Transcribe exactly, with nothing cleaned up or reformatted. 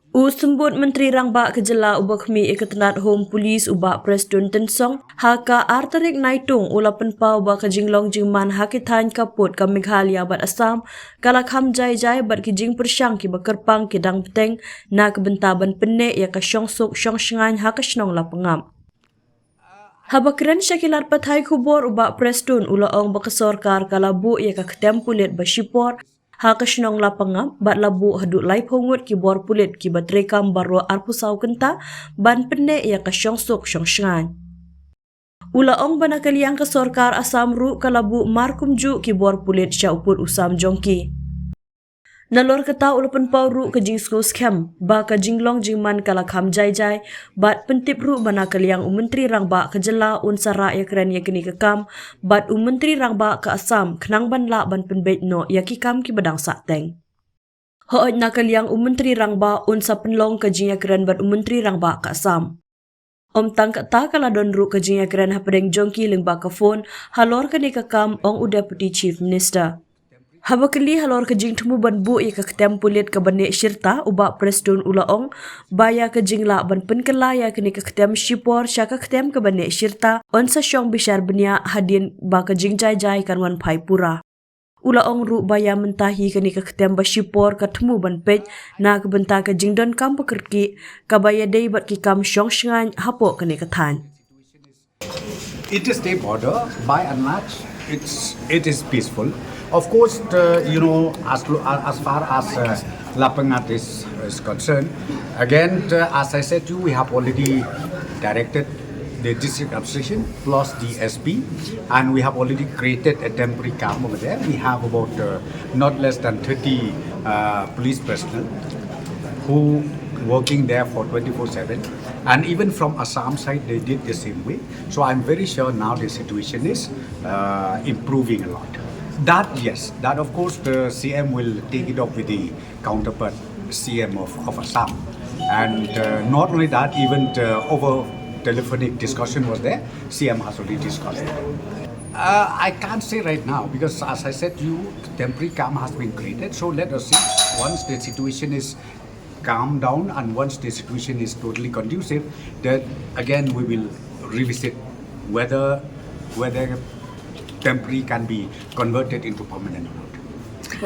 U Symbud Myntri Rangbah ka jylla uba khmih ïa ka tnat Home Police u Bah Prestone Tynsong, ha ka ar tarik Naitung u la pynpaw ba ka jinglong jingman ha ki thaiñ khappud ka Meghalaya bad Assam ka la kham jai jai bad ki jingpyrshang kiba kyrpang ki dang bteng na ka bynta ban pynneh ïa ka shongsuk shongshngaiñ ha ka shnong Lapangap. Haba kren sha ki lad pathai khubor u Bah Prestone u la ong ba ka sorkar ka la buh ïa ka ktem pulit ba shipor ha ka shnong Lapangap bad la buh haduh laiphew ngut ki bor pulit kiba treikam baroh arphew saw kynta ban pynneh ïa ka shongsuk shongshngaiñ. U la ong ba na ka liang ka sorkar Assam ruh ka la buh mar kumjuh ki bor pulit sha u pud u sam jong ki. Nalor kata u la pynpaw ruh ka jingsngewskhem ba ka jinglong jingman ka la kham jai jai bad pyntip ruh ba na ka liang u Myntri Rangbah ka jylla un sa rah ïakren ïa kane ka kam bad u Myntri Rangbah ka Assam khnang ban lah ban pynbeit noh ïa ki kam kiba dang sahteng. Hooid, na ka liang u Myntri Rangbah un sa pynlong ka jingïakren bad u Myntri Rangbah ka Assam. Ym tang kata, ka la don ruh ka jingïakren hapdeng jong ki lyngba ka phone halor kane ka kam, ong u Deputy Chief Minister. Haba kylli halor ka jingthmu ban buh ïa ka ktem pulit kaba neh shirta, u Bah Prestone u la ong ba ïa ka jinglah ban pynkylla ïa kane ka ktem shipor sha ka ktem kaba neh shirta yn sa shong bishar bniah hadien ba ka jingjai jai kan wan phai pura. U la ong ruh ba ïa mynta hi kane ka ktem ba shipor ka thmu ban peit na ka bynta ka jingdonkam ba kyrkieh kaba ïadei bad ki kam shongshngaiñ hapoh kane ka thaiñ. It is state border. By and large, it's it is peaceful. Of course, the, you know, as lo- as far as uh, Lapangap is, is concerned, again, uh, as I said to you, we have already directed the district administration plus the S P, and we have already created a temporary camp over there. We have about uh, not less than thirty uh, police personnel who working there for twenty-four seven, and even from Assam side they did the same way. So I'm very sure now the situation is uh, improving a lot. That, yes, that of course the C M will take it up with the counterpart C M of, of Assam. And uh, not only that, even uh, over telephonic discussion was there. C M has already discussed it. Uh, I can't say right now because, as I said, you temporary camp has been created. So let us see, once the situation is calmed down and once the situation is totally conducive, then again we will revisit whether whether temporary can be converted into permanent or not.